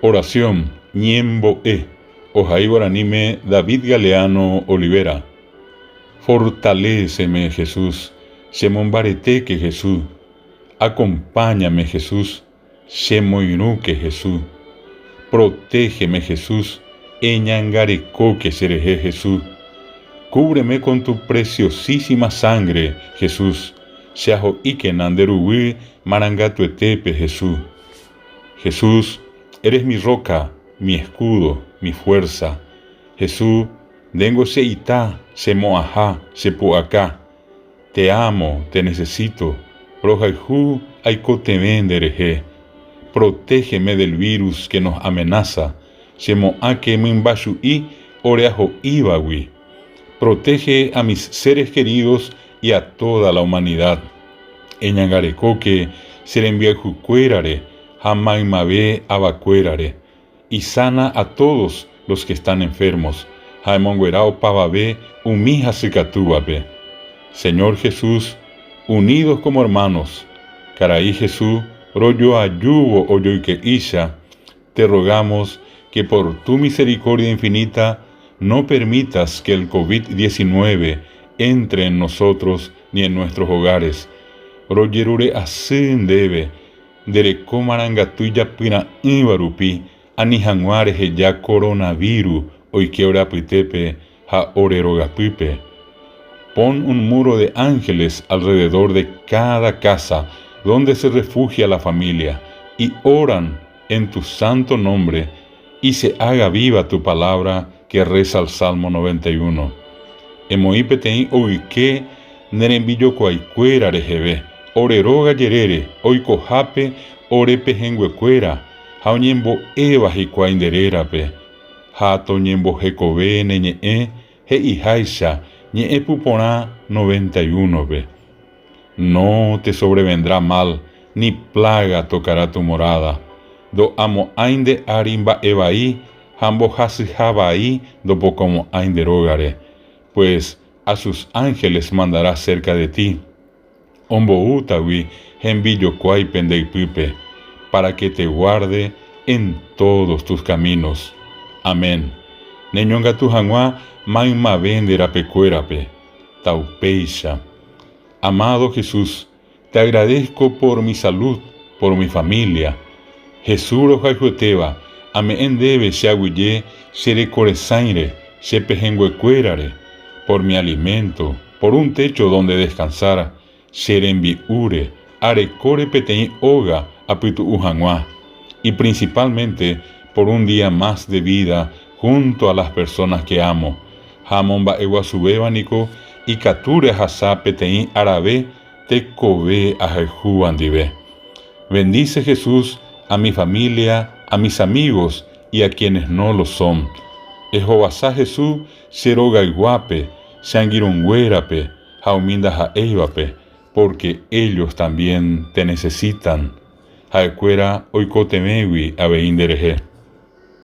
Oración, ñembo'e, ohai guaraníme David Galeano Olivera. Fortaléceme, Jesús, chemombaretéke Jesús. Acompáñame, Jesús, chemoirũke Jesús. Protégeme, Jesús, eñangarekóke cherehe Jesús. Cúbreme con tu preciosísima sangre, Jesús, cheaho'íkena nde ruguy marangatuetépe, Jesús. Jesús, eres mi roca, mi escudo, mi fuerza. Jesús, ndéngo che ita, che mo'ãha, che pu'aka. Te amo, te necesito, rohayhu aikotevẽ nde rehe. Protégeme del virus que nos amenaza, che mo'ãke mymbachu'i oreaho'ívagui. Protege a mis seres queridos y a toda la humanidad. Eñangarekóke che rembiayhukuérare ha maymave avakuérare. Y sana a todos los que están enfermos, ha emonguera opavave umi hasykatúvape. Señor Jesús, unidos como hermanos, Karai Jesús rojoajúvo ojoyke'ýicha, te rogamos que por tu misericordia infinita no permitas que el covid 19 entre en nosotros ni en nuestros hogares. Rojerure asy ndéve, nde reko marangatu ijapyra'ỹva rupi ani hag̃ua reheja koronavíru oike ore apytépe ha ore rogapýpe. Pon un muro de ángeles alrededor de cada casa donde se refugia la familia y oran en tu santo nombre y se haga viva tu palabra que reza el Salmo 91. Emoĩ peteĩ ogyke ne rembijokuaikuéra reheve, ore róga jerére, oikohápe ore pehẽnguekuéra ha oñembo'éva hikuái nde rérape, ha toñembohekove ne ñe'ẽ he'iháicha ñe'ẽpu porã 91-pe. No te sobrevendrá mal, ni plaga tocará tu morada. Ndo'amo'ãi nde ári mba'e vai ha mbohasyha vai ndopokomo'ãi nde rógare, pues a sus ángeles mandará cerca de ti, omboútagui hembijokuáipe nde ypýpe, para que te guarde en todos tus caminos. Amén. Neñongatu hag̃ua maymave nde rapekuérape. Taupéicha. Amado Jesús, te agradezco por mi salud, por mi familia. Jesús rohayhuetéva, ame'ẽ ndéve che aguyje che rekoresãire, che pehẽnguekuérare, por mi alimento, por un techo donde descansar, che rembi'úre, arekóre peteĩ óga apytu'u hag̃ua, y principalmente por un día más de vida junto a las personas que amo. Ha amomba'eguasuvéva niko ikatúre ahasa peteĩ arave tekove ahayhúva ndive. Bendice Jesús a mi familia, a mis amigos y a quienes no lo son. Ehovasa Jesús che rogayguápe, che angirũnguérape ha umi ndaha'éivape, porque ellos también te necesitan. Ha'ekuéra oikotevẽgui avei nderehe.